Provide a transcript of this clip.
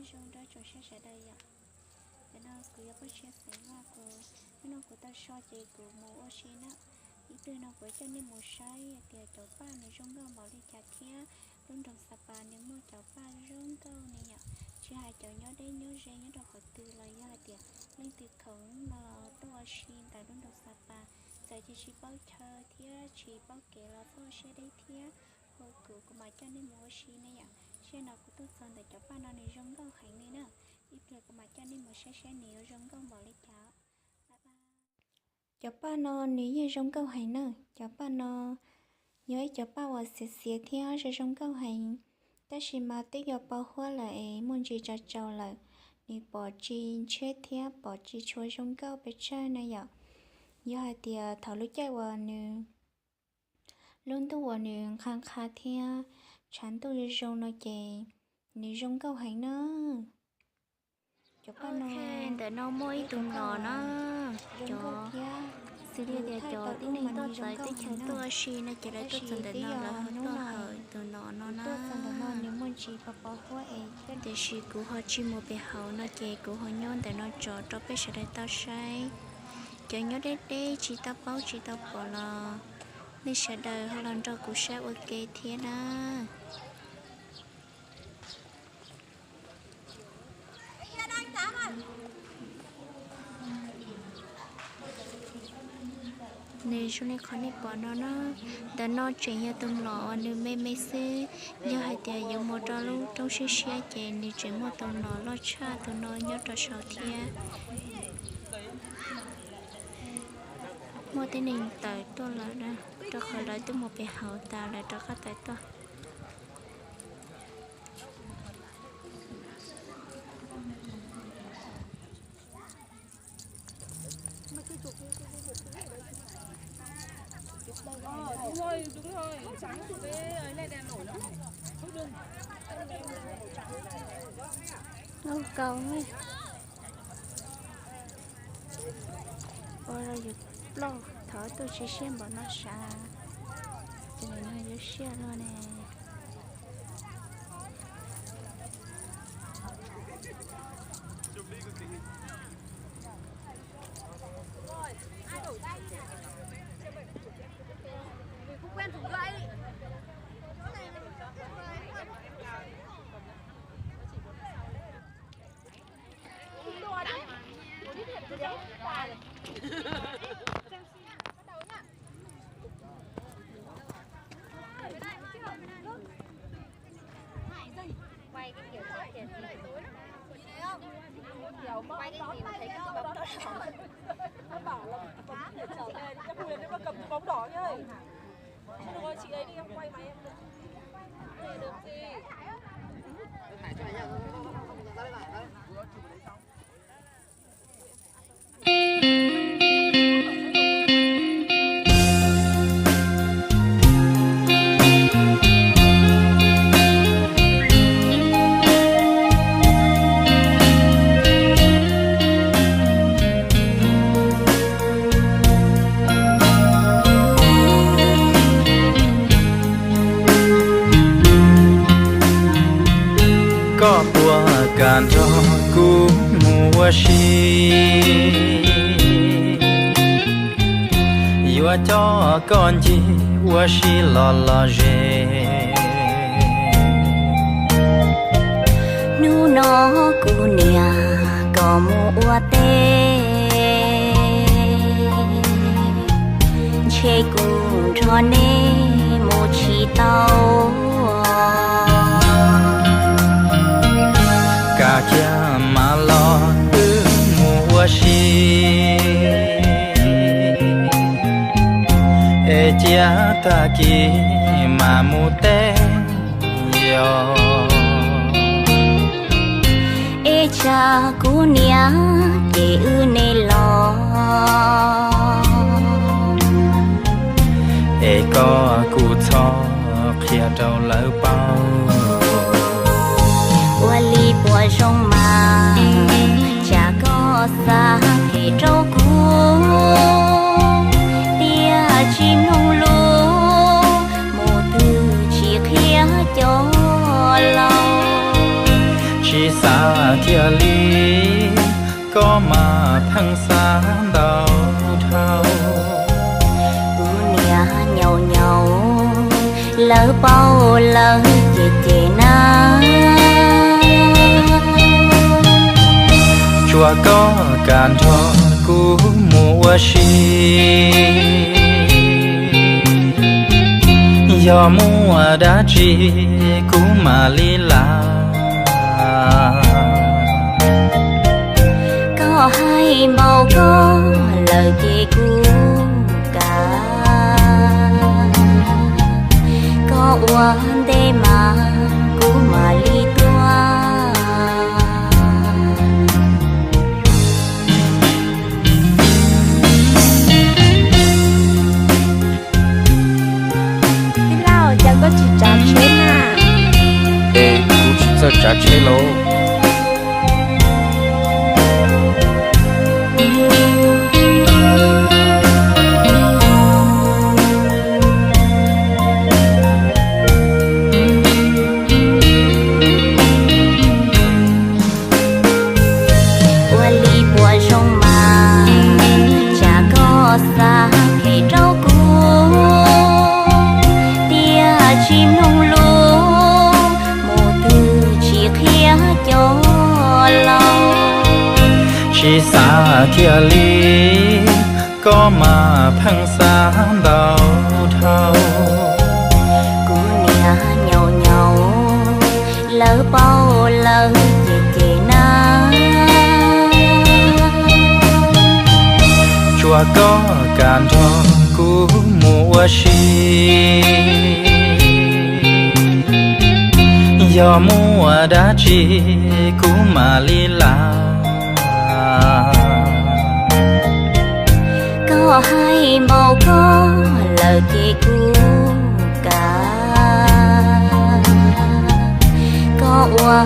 Zoo rau tsoom saib sawv daws yom. Ntawm no kuv yog Paj Tshiab Xeev Vaj, kuv hnub no kuv tau so ces kuv mus ua si na. Ib pliag no kuv coj nej mus saib tias cov paj nws zoo nkauj npaum li cas thiab lub nroog Xa Pas nws muaj cov paj zoo nkauj ne yom. Tsis hais cov nyob deb nyob ze nyob rau qhov twg los yog hais tias leej twg khoom no los tuaj ua si ntawm lub nroog Xa Pas. Txawm tias tsis paub chaw thiab tsis paub kev los txhob ua siab deb thiab, hu kuv kuv mam coj nej mus ua si ne yom. Sij hawm no kuv tuaj txog ntawm cov paj no nws zoo nkauj heev li na. Ib pliag kuv mam coj nej mus saib saib nws yuav zoo nkauj npaum li cas. Cov paj no nws yeej zoo nkauj heev na. Cov paj no yog ib cov paj uas xiav xiav thiab zoo zoo nkauj heev, tab sis mas twb yog pov huab lawm es muaj ntsis tsaus tsaus lawm, nws pom tsis ntshiab thiab pom tsis tshua zoo nkauj pes tsawg na yom. Yog hais tias thaum lub caij uas nws, lub ntuj uas nws nqha nqha thiab tshav ntuj zoo zoo no ces nws zoo nkauj heev na. Cov paj no, ntawm no muaj ib tug mlom na, cov, xws li tias cov tib neeg tuaj txawv teb chaws tuaj ua si no ces lawv tuaj txog ntawm no lawv ho tuaj hawm tus mlom no na. Tiam sis kuv ho tsis mus pem hauv no ces kuv ho nyob ntawm no tso rau peb sawv daws tau saib. Cov nyob deb deb tsis tau paub tsis tau pom los nej sawv daws ho los nrog kuv saib ua ke thiab na. Nws zoo li qhov nej pom no na, ntawm no tseem yog tus mlom uas nws me me xwb. Yog hais tias yuav mus rau lub roob siab siab ces nws tseem muaj tus mlom loj tshaj tus no nyob rau saud thiab. Muaj tib neeg tawm tuaj lawm na, rau qhov lawv twb mus pem hauv tas lawv rov qab tawm tuaj. Ua kauv, ua rau yus ploj thov tuaj tsis siab npaum no sav, ces nim no yuav siab luaj ne. Koj puas kam nrog kuv mus ua si? Yuav coj koj ncig ua si los los ze. Hnub no kuv niam kom mus ua teb, ntshe kuv nrog neb mus tsis tau. Kav kiag mas los wb mus ua si, es cia tag kis mas mus teb yos. Es tsam kuv niam ces wb neb los, es koj kuj txhob qhia rau lawv paub. Ua li puas zoo mas, tsam koj xa phem rau kuv, tiam sis mloog lus mus twg tsis qhia cov laus. Tsis xav Koj mas pheej xav ntau dhau. Kuv niam nyaum nyaum, lawv paub lawv cem cem na. Tsuas koj kam nrog kuv mus ua si. Yog muaj dab tsi kuv mam li lam. Koj hais npaum koj lawm ces kuv kam. Koj ua ntej mas kuv mam li tuaj. Tij laug, cas koj tsis tsav tsheb na? Es kuv tsis txawj tsav tsheb lauj. Ua li puas zoo mas, tsam koj xav phem rau kuv, tiam sis mloog lus mus twg tsis qhia cov laus. Tsis xav kiag li, koj mas pheej xav ntau dhau. Kuv niam nyaum nyaum, lawv paub lawv cem cem na. Tsuas koj kam nrog kuv mus ua si. Yog muaj dab tsi kuv mam li lam. Koj hais npaum koj lawm ces kuv kam. Koj ua